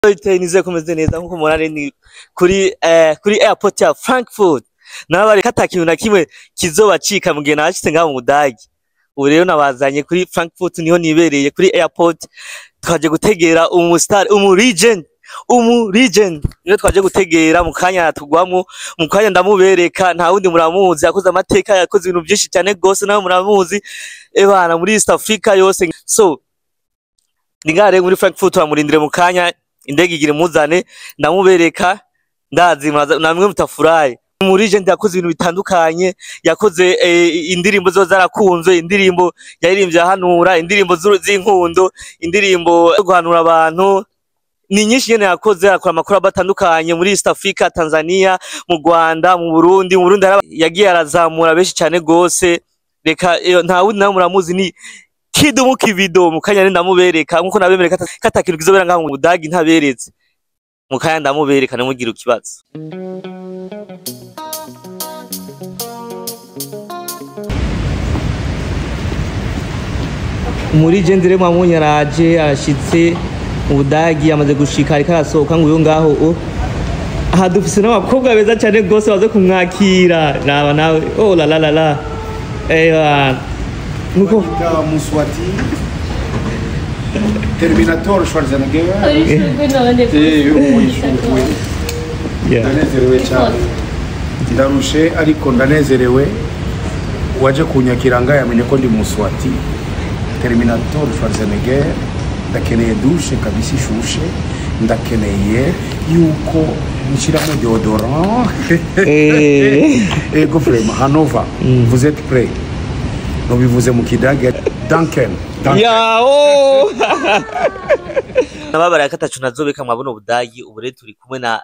Nizeye ko meze neza nkuko mubona ni kuri airport ya Frankfurt. Nabari kata kintu na kimwe kizobacika mu gihe nashitse ngaho mu Budagi. Ubu rero nabazanye kuri Frankfurt, niho nibereye kuri airport. Twaje gutegera umu star, umu legend, umu legend. Niyo twaje gutegera mu kanya tugwamo, mu kanya ndamubereka. Nta wundi, muramuzi, yakoze amateka, yakoze ibintu byinshi cyane gose, nawe muramuzi ebana muri East Africa yose. So ni ngaha rero muri Frankfurt, turamurindire mu kanya, indege igira imuzane, ndamubereka. Ndazi namwe mutafurahi. Umu legend yakoze ibintu bitandukanye, yakoze indirimbo zo zarakunzwe, indirimbo yaririmbye ahanura, indirimbo z'inkundo, indirimbo zo guhanura abantu ni nyinshi nyene yakoze. Akora amakuru atandukanye muri East Africa, Tanzania, mu Rwanda, mu Burundi. Mu Burundi yagiye arazamura benshi cyane gose. Reka nta wundi, nawe muramuzi, ni Kidumu Kibido. Mu kanya ndamubereka nkuko nabemereka kata kintu kizobera ngaho mu Budagi ntaberetse. Mu kanya ndamubereka, ntimugira ikibazo. Muri jendere mwamubonye araje, arashitse mu Budagi, amaze gushika, ariko arasohoka ngo uyu ngaho. O aha dufise n'abakobwa beza cyane gose baze kumwakira. Raba nawe, oh la la la la, ewa nuko. Banyita Muswati Terminator Schwarzenegger. Urishurwe none? Urishurwe. Ndanezerewe cyane, ndarushe ariko ndanezerewe. Uwaje kunyakira ngaha yamenye ko ndi Muswati Terminator Schwarzenegger. Ndakeneye douche kabisa ishushe, ndakeneye yuko nshyiramo deodorant. Ego, vraiment, Hannover, vous êtes prêts? Nubivuze mu Kidage, danken, danken. Ya, oh nababara katacu nazobeka mwabona Ubudagi. Ubu rero turi kumwe na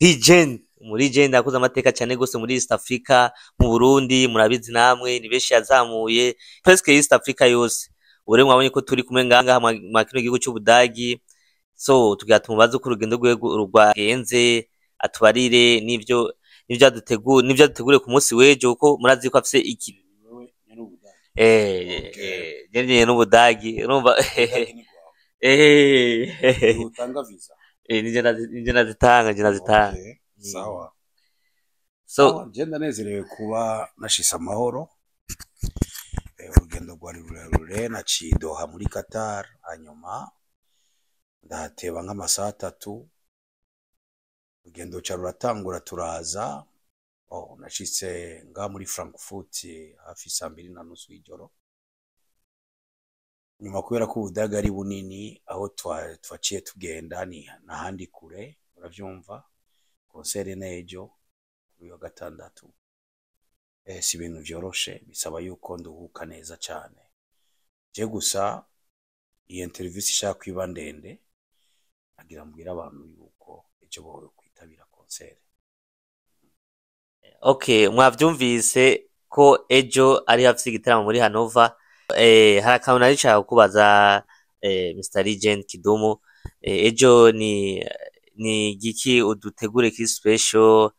Legend, muri legend yakoze amateka cyane gose muri East Africa, mu Burundi murabizi namwe, ni benshi yazamuye, presque East Africa yose. Ubu rero mwabonye ko turi kumwe ngaha mwa kino gihugu cy'Ubudagi. So tugira tumubaze uko urugendo rwiwe rwagenze, atubarire n'ivyo aduteguriye ku munsi w'ejo, kuko murazi ko afise iki nyene n'Ubudagi, urumva. Utanga visa? Nije nazitanga, nije nazitanga. Okay, sawa. So Sawa, je ndanezerewe kuba nashise amahoro. Urugendo rwari rurerure, naciye i Doha muri Qatar, hanyuma ndahateba nk'amasaha 3, urugendo ruca ruratangura, turaza. Oh, nashitse ngaha muri Frankfurt hafi saa 2:30 y'ijoro. Nyuma, kubera ko Ubudage ari bunini, aho twaciye tugenda ni n'ahandi kure, uravyumva. Concert n'ejo kuri wa gatandatu. Si ibintu vyoroshe, bisaba yuko nduhuka neza cane. Je gusa iyi interview ishaka kwiba ndende, agira mbwira abantu yuko ejo bowe kwitabira concert. Okay, mwavyumvise ko ejo ari hafise igitaramo muri Hannover. Hari akantu nari nshaka kukubaza, Mr Legend Kidumu. Ejo ni giki udutegure ki special?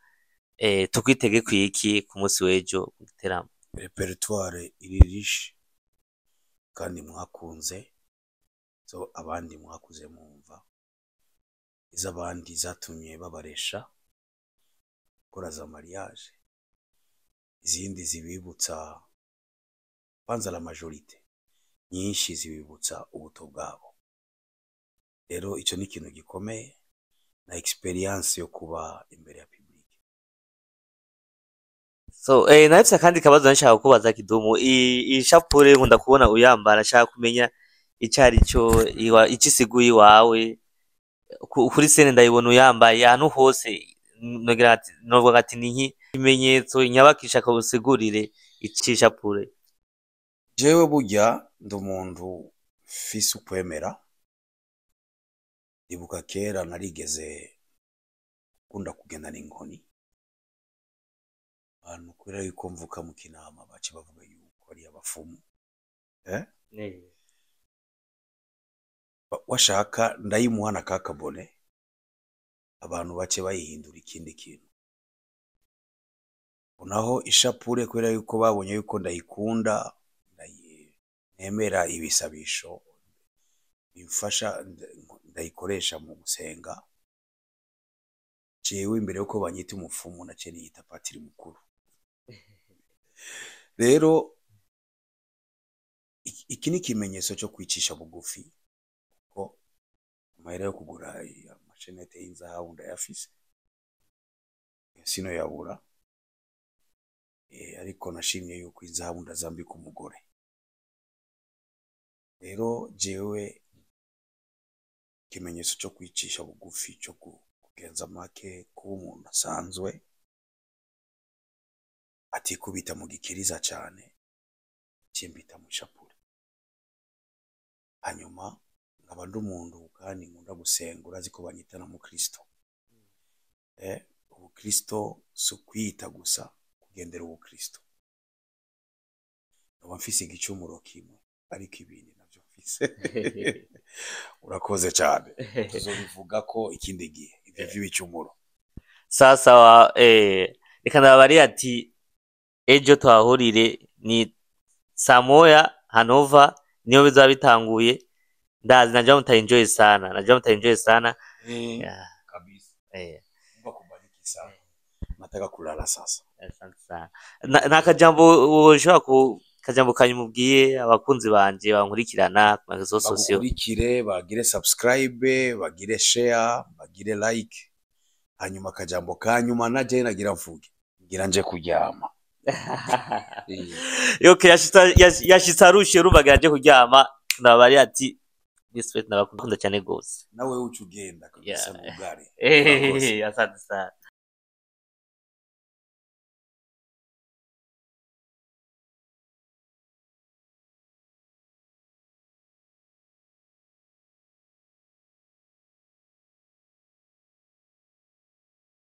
Tukwitege kwiki ku munsi w'ejo ku giteramo? Repertoire iri riche kandi mwakunze, so abandi mwakuze mwumva, iz'abandi zatumye babaresha gukora za mariage, izindi zibibutsa kwanza, la majorité nyinshi zibibutsa ubuto bwabo. Rero ico ni ikintu gikomeye na experience yo kuba imbere ya public. So nahise akandi kabazo nshaka kukubaza, Kidumu. Iyi shapure nkunda kubona uyambara, nshaka kumenya ico ari cyo, ico isiguye iwawe. Kuri scène ndayibona uyambaye ahantu hose, nogira ati, novuga ati ni nk'ikimenyetso nyabakisha, usigurire ici shapure. Jewe burya ndi umuntu mfise ukwemera. Ndibuka kera narigeze gukunda kugendana inkoni. Abantu kubera yuko mvuka mu Kinama baca bavuga yuko ari abafumu, eh? Washaka ndayimuha na kakabone, abantu bace bayihindura ikindi kintu. Naho ishapure, kubera yuko babonye yuko ndayikunda, nemera ibisabisho bimfasha. Ndayikoresha mu gusenga. Jewe imbere yuko banyita umupfumu, naciye niyita patiri mukuru. Rero iki ni ikimenyetso cyo kwicisha bugufi, kuko amahera yo kugura ama chaînettes y'inzahabu ndayafise, sino yabura. Ariko nashimye yuko inzahabu ndazambika umugore. Rero jewe ikimenyetso cyo kwicisha bugufi, cyo kugenza make, kuba umuntu asanzwe atikubita mu gikiriza cane, cimbita mu ishapure. Hanyuma nkaba ndi umuntu kandi nkunda gusenga. Urazi ko banyita na mukristo. Ubukristo si ukwiyita gusa, kugendera ubukristo. Nkaba mfise igicumuro kimwe, ariko ibindi navyo mfise. Urakoze cyane, tuzobivuga ko ikindi gihe ivyo vy'ibicumuro. Sasa reka ndababariye ati ejo twahurire ni saa 1 Hanova, niyo bizaba bitanguye. Ndazi najua mtaenjoy sana, najua mtaenjoy sana. Yeah. Kabisa. Eh. Mungu akubariki sana, nataka kulala sasa. Asante sana. Na kajambo ushobora ku kajambo kanyumubwiye abakunzi banje bankurikirana ku ma réseaux sociaux? Bagukurikire, bagire subscribe, bagire share, bagire like. Hanyuma akajambo ka nyuma naje nagira mvuge, ngira nje kuryama. Okay, yashitse arushe, urumva aje kuryama. Ndababariye ati respect, ndabakunda cyane gose. Nawe uca ugenda kabisa. Yeah. Mugare. Eh, asante sana.